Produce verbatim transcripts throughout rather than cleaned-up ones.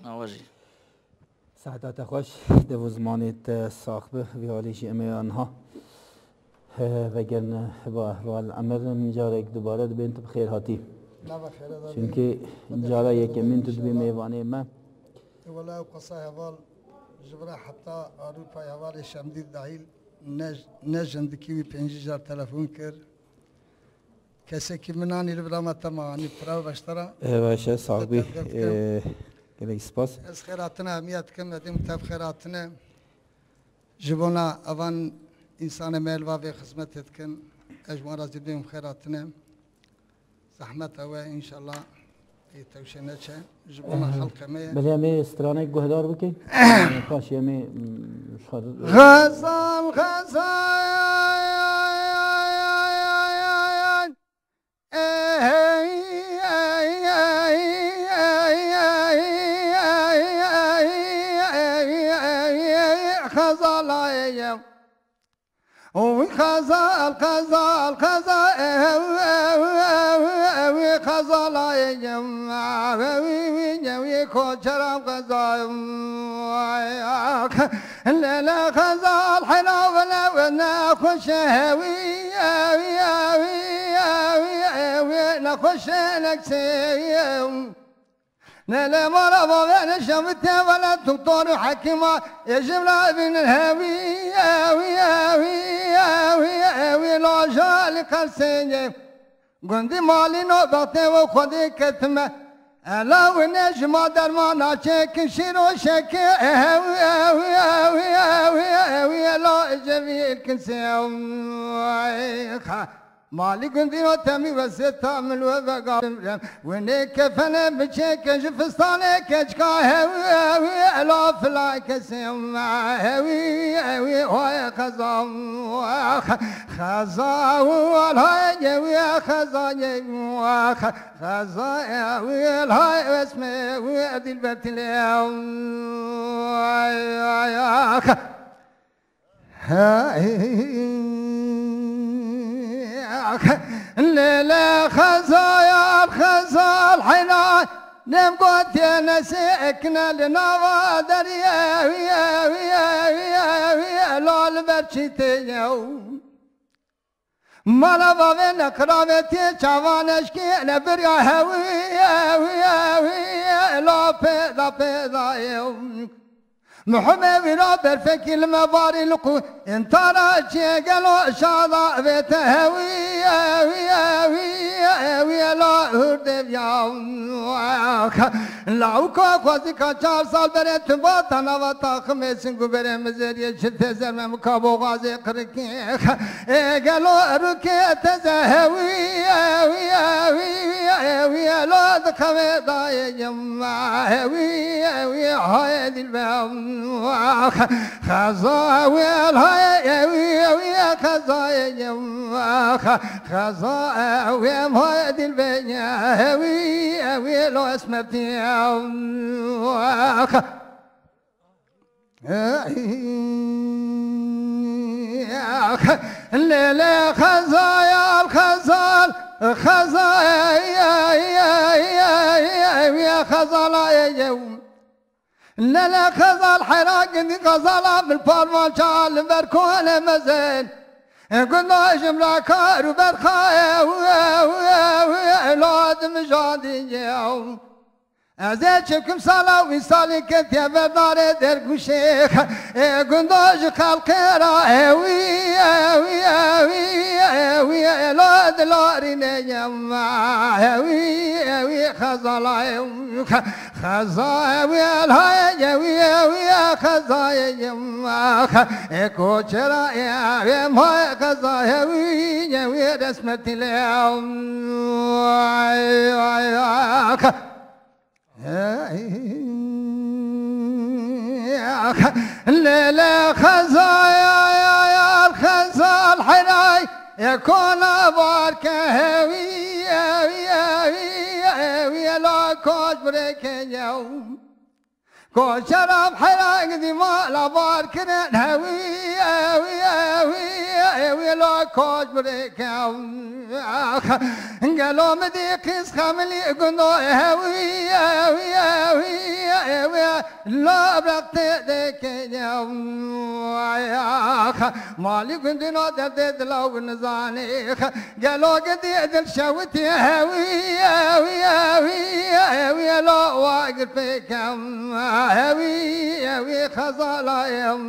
Awa jî. Seheta te xweş, dev û zimanê te sax be. Vî halî jî em ê anha, eh, vegerine ba heval Emir, em carek dubare dibên tu bi xêr hatî. Nava xêre de Çimkî bî. Xwedê cara xêre de yekemîn bî tu dibî înşallah. Mêvanê me. E, wela ew qesa heval ji vira heta Ewropa hevalê Şemdîl dahîl ne, ne jindikî wî pêncî car telefon kir. Kesekî min anî li vira me tema anî pira beştera. E, baş e, sax bî. Te tebrik dikim. E, gelek spas. Ez xêr hatine hemiya dikim, ez dêm tev xêr hatine. Ji bona evan însanê me li va vê xizmetê dikin. Ez ji wan re zî dêm xêr hatine. Zehmet ew e, înşallah ê tewşe neçe. Ji bona Eh, xelqê me ye. Belê em ê stranek guhdar bikin. Paşê em ê, mm, şar- Xezal, xezal. Xezalayê. Oy xezal, xezal, xezal, ew, ew, ew, ew, xezalayê. Ew, ew, ew, ew, koçeram xezal. Lele xezal, hela wele we nexweş e, ew, ew, ew, ew, ew, nexweş e, neksê. Ne le mala bavê ne şevite vele doktor û hekîma ê ji vila bînin hewî, hewî, hewî, hewî, hewî, laja li Qersê ye. Gundî malî nobextê we Xwedê ketime. Ela winê ji ma dermana çêkin şîr û şekê, hewî, hewî, hewî, hewî, hewî, ela ecevî ilkin sê. Malî gundî o temî wesêta min we vegarim rem. Winê kefene biçêke ji fistanê keçika hewî, hewî, ela fila kesê. Hewî, hewî, oy xeza, xeza, oy, hewî, xeza, xeza, hewî, hay esme, hewî, dilber tile. Lele xezayal xezal heyna nem gotiye nesekine li nava deriyê, lal berçîtê yew. Mala bavê ne qiravê tê çavan eşkê ne birya hewî, hewî, hewî, la pêda, pêda yew. Muhime vîra berfekî li me barî li qû, intara çê gelo şada vê te hewî, hewî, hewî, hewî, la hûr dev ya. Lawika xwezîka çar sal berê tu bata nava taximê sing û berê mizêriyê çi têzer me mika boxazê qirikê. Ê gelo rûkê teze hewî, hewî, hewî, hewî, lo di xewê dayê yim. Hewî, hewî, hayê dilber. Xeza hewî, hayê, hewî, hewî, xezayê yim. Xeza hewî, hayê dilber. Hewî, hewî, lo esmertî. Lele xezayal xezal, xezayê xezala yew. Lele xezal heyra gindî xezala bil parvança li ber kole mezin. Gundo jim ra kar û berxaye, lo dim jandî yew. Ez ê çekim sala wî salî ketiye verdarê dergûşê. Ê gundo ji xelqê ra hewî, hewî, hewî, hewî, ê lo dilarî neyem. Hewî, hewî, xezala hewî, xeza hewî, elhayê hewî, hewî, xezayê yim. Ê koçera ê, ê ma xeza hewî, hewî, resmetî lê. Ay, ay, ay. Lele xezaya ya, ya, xezal heray, e, kona barke hewî, hewî, hewî, hewî, la koç bireke yew. Koçeram heray gidî mala barkirin hewî, hewî, hewî, hewî, la koç bireke. Gelo mi dî qîz xemilî gundo hewî, hewî, hewî, hewî. La bıraktı de keyim. Mali gündüna derdê dila û nizanê. Gelo gidî dil şewitî hewî, hewî, hewî, hewî, la wa gir pêkem. Hewî, hewî, xezalayım.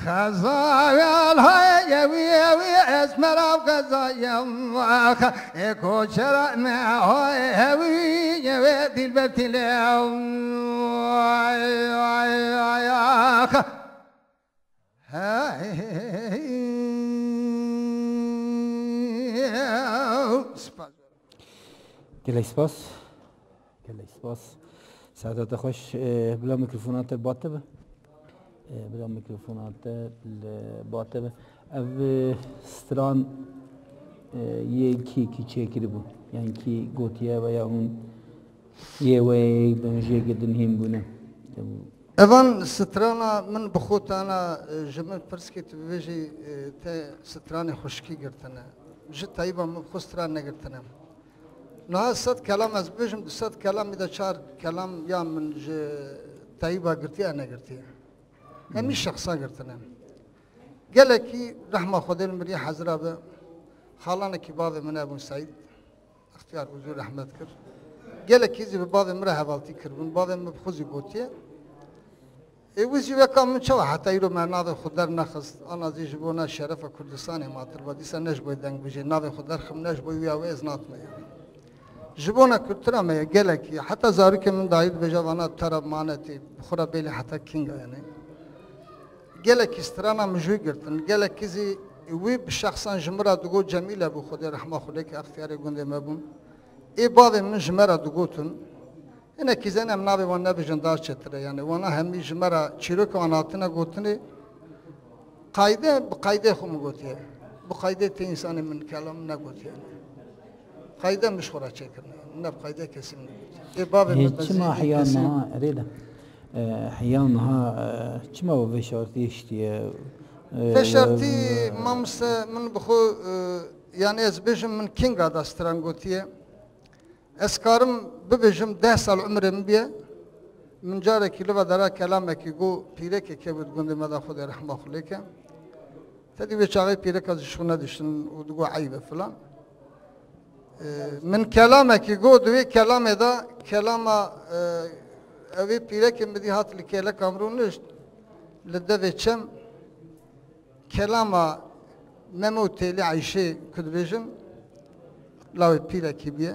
Xezayal hay, hewî, hewî, esmerav xezayım. Ê koçera me hay, hewî, hewî, dilber tîlem. Ay, ay, ay, ah. Hey, spas. Gelek spas. Gelek spas. Saeta te xweş. E, bila mikrofona te bate be. E, bila mikrofona te li bate be. Ev, e, stran, e, yê kî, kî çêkiribû? Yan kî gotiye veya hûn yê we yê dojiyekê din hîn bûne? Evan strana min bi xwe tana, e, ji min pirs kir, tu bibêjî, e, te stranê xweşikî girtine. Ji teyba min bi xwe stran negirtine. Niha sed kelam ez bibêjim, di sed kelamî de çar kelam ya min ji teyba girtiye, negirtiye. Hemî şexsa girtine. Gelekî rehma Xwedê li mirî hezira be. Xalanekî bavê min hebûn Seîd. Extiyar Uzû rehmet kir. Gelekî zî bi bavê min re hevaltî kiribûn. Bavê min bi xwe zî gotiye. Ê wî zî weka min çawa heta îro me navê xwe dernexist. Ana zî ji bona şerefa Kurdistanê ma tir ba. Dîsa ne ji bo dengbêjê navê xwe derxim, ne ji bo wî ya wê ez natime. Ji bona kultura me ye gelekî. Heta zarokê min dayî dibêje vana tera manetê. Bi xwe re bêlê heta kînga yani. Gelekî strana min jû girtin. Gelekî zî wî bi şexsan ji min re digot Cemîle bû Xwedê rehma xwe lê ke extiyarê gundê me bûn. Ê bavê min ji me re digotin. Hinekî zen em navê wan nebêjin dar çêtir e. Yani wana hemî ji me re çîrok wan hatine gotinê. Qayde, bi qaydê xwe min gotiye. Bi qaydê tê însanê min kelam negotiye. Qayde min ji xwe re çêkirine. Ne bi qaydê kesî min gotiye. Ê bavê Ê, min çima beziyê hiya kesî niha, erê de, e, hiya niha, e, çima we veşartî hiştiye? E, Veşartî, e, mamoste, min bi xwe, e, yani ez bêjim min kinga da stran gotiye. Ez karim bibêjim deh sal umrê min bûye. Min carekî li ve dera kelamekî got, pîrekê kevû di gundê me de Xwedê rehma xwe lê ke. Tedî wê çaxê pîreka zî ji xwe nediştin û digot eyb e filan. Ee, min kelamekî got, di wê kelamê de kelama, e, ew ê pîrekê min dî hat li kêleka min rûnişt, li devê çem. Kelama Memo Têlî Eyşê ku dibêjin, lawê pîrekî bûye.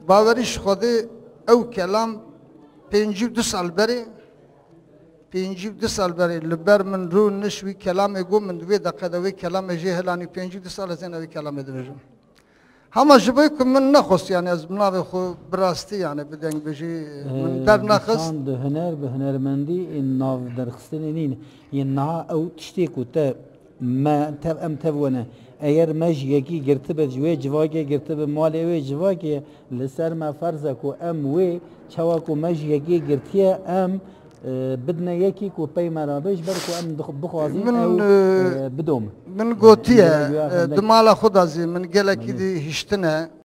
Bawerî ji Xwedê ew kelam pêncî û du sal berê, pêncî û du sal berê li ber min rû niş wî kelamê got, min di wê deqe de wê kelamê jê hilanî, pêncî û du sal ez êna wê kelamê dibêjim. Hema ji bo ku min nexwest, yani ez bi navê xwe bi rastî, yani bi dengbêjî min Ee, dernexist. Însan di huner, bi hunermendî, ê nav derxistinê nîne. Yên niha ew tiştê ku te, me, tev, em tev wene. Eger me ji yekî girtibe, ji wê civakê girtibe, malê wê civakê, li ser me ferz e ku em wê, çawa ku me ji yekî girtiye, em e, bidine yekî ku pey me re be, ji ber ku em dix-, bixwazin Min, ew, e, e, bidome. Min gotiye, Min e, di mala xwe de zî min gelekî Belê. Dî hiştine.